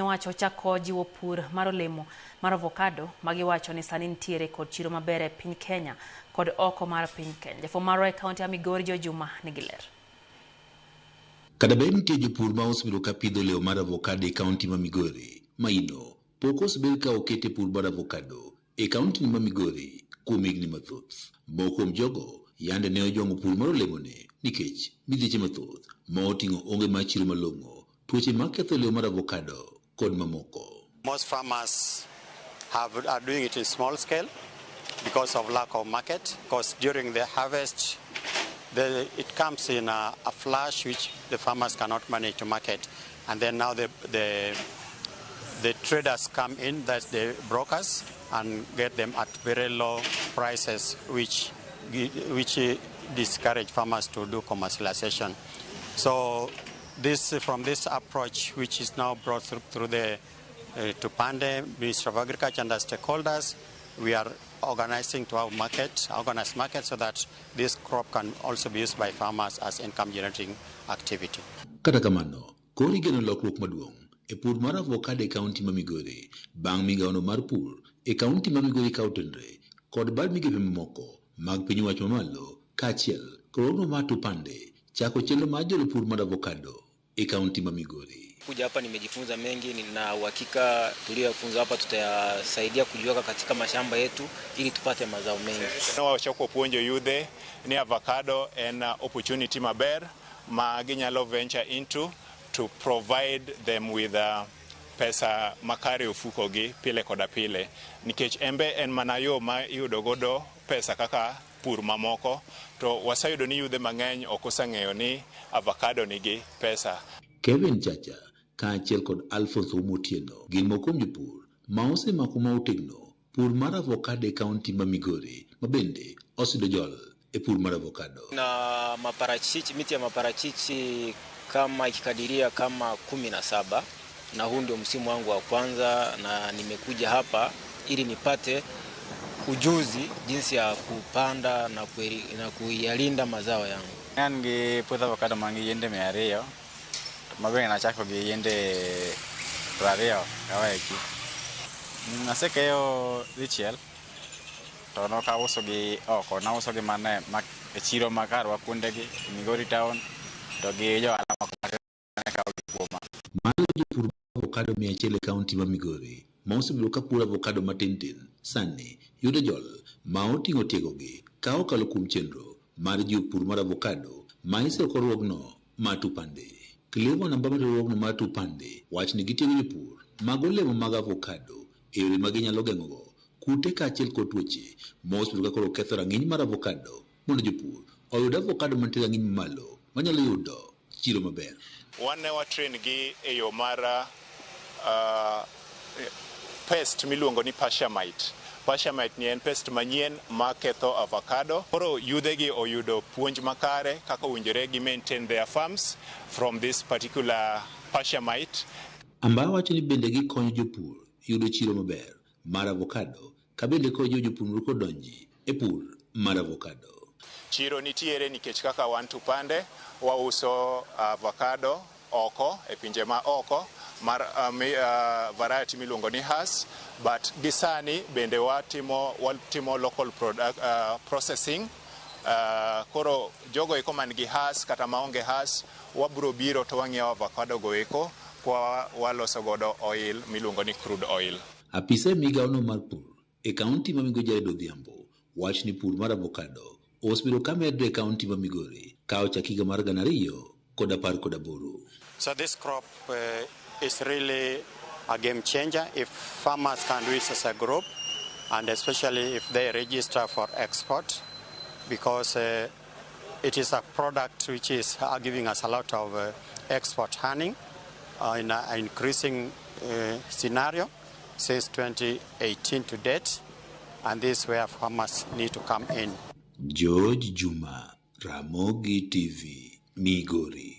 Owacho chako jiwo pur mar olemo mar avocado magiwacho ni sani nitiere kod chiro maber e piny Kenya kod oko mar piny Kenya. Jafwambo marwa e kaunti ya Migori Joe Juma nigi ler. Kata bed nitie jopur ma osebedo ka pidho olemo mar avocado e kaunti ma Migori, maino pok osebed ka oket e pur mar avocado e kaunti ma Migori kuom higni mathoth. Moko kuom jogo yande ne ojwang'o pur mar olemoni nikech midhieche mathoth ma oting'o onge mar chiro malong'o, tuoche maketho olemo mar avocado kod mamoko. Most farmers are doing it in small scale because of lack of market, because during the harvest it comes in a flash which the farmers cannot manage to market. And then now the traders come in, that's the brokers, and get them at very low prices, which discourage farmers to do commercialization. So from this approach, which is now brought through the Tupande, Ministry of Agriculture and the stakeholders, we are organizing to have market, organized market, so that this crop can also be used by farmers as income generating activity. Kata kamano, koro igeno lokruok maduong' e pur mar avocado e kaunti ma Migori bang' migawono mar pur e kaunti ma Migori ka otenre kod bad migepe mamoko mag piny owacho mamalo kaachiel kod riwruogno mar Tupande chako chenro mar jolo pur mar avocado e kaunti ma Migori. Kuja hapa nimejifunza mengi na uhakika tuliyofunza hapa tutayasaidia kujiweka katika mashamba yetu ili tupate mazao mengi. Wachako puonjo yudhe ni avocado en opportunity maber ma ginyalo venture into to provide them with pesa makare ofuko gi pile koda pile, nikech embe en mana yo ma iyudo godo pesa kaka pur mamoko, to waseyudo ni yudhe mang'eny ok oseng'eyo ni avocado nigi pesa. Kevin Chacha kaachiel kod Alphonse Oumo Otieno gin moko kuom jopur ma osemako ma otegno pur mar avocado e kaunti ma Migori ma bende oseyudo jol e pur mar avocado. Na maparachichi, miti ya maparachichi kama ikikadiria kama 17, na huu ndio msimu wangu wa kwanza na nimekuja hapa ili nipate ujuzi jinsi ya kupanda na kuyalinda mazao yangu. An gi puoth avocado man gi yiende mia ariyo, to mabende nachako gi yiende 20 kawaeki. Asekeyo dichiel to nok auso gi oko, nauso gi mana e chiro ma karwa kuondegi, Migori town, to gi jo ohala moko matindo kawo gi kuoma. Malo jopur avocado 100 e kaunti ma Migori ma osebedo ka puro avocado matin tin sani yudo jol ma oting'o tiegogi ka okalo kuom chenro mar jiwo pur mar avocado ma isiro kod riwruogno mar Tupande. Clever namba mar riwruogno mar Tupande wacho ni gitiego jopur mag olemo mag avocado e yore ma ginyalo geng'ogo kute kaachiel kod tuoche ma osebedo ka koro ketho rang'iny mar avocado mondo jopur oyud avocado mantie rang'iny mamalo manyalo yudo chiro maber. Wan ne wa train gi e yo mar pest miluongo ni Persia mite. Persia mite ni en pest manyien ma ketho avocado. Koro yudhe gi oyudo puonj makare kaka owinjore gi maintain their farms from this particular Persia mite. Amba wacho ni bende gikonyo jopur yudo chiro maber mar avocado ka bende konyo jopur mondo odonji e pur mar avocado. Chiro nitiere nikech kaka wan Tupande wauso avocado oko e pinje ma oko mar variety miluongo ni Hass, but gi sani bende watimo local product processing. Koro jogo eko man gi Hass kata maonge Hass wabro biro to wang'iewo avocado go eko kwa waloso godo oil miluongo ni crude oil. Apisa e migawono mar pur e kaunti ma Migori Jared Odhiambo wacho ni pur mar avocado osebedo ka medore e kaunti ma Migori ka ochak higa mar gana ariyo kod apar kod aboro. So this crop is really a game changer if farmers can do it as a group, and especially if they register for export, because it is a product which is giving us a lot of export earning in an increasing scenario since 2018 to date, and this is where farmers need to come in. George Juma, Ramogi TV, Migori.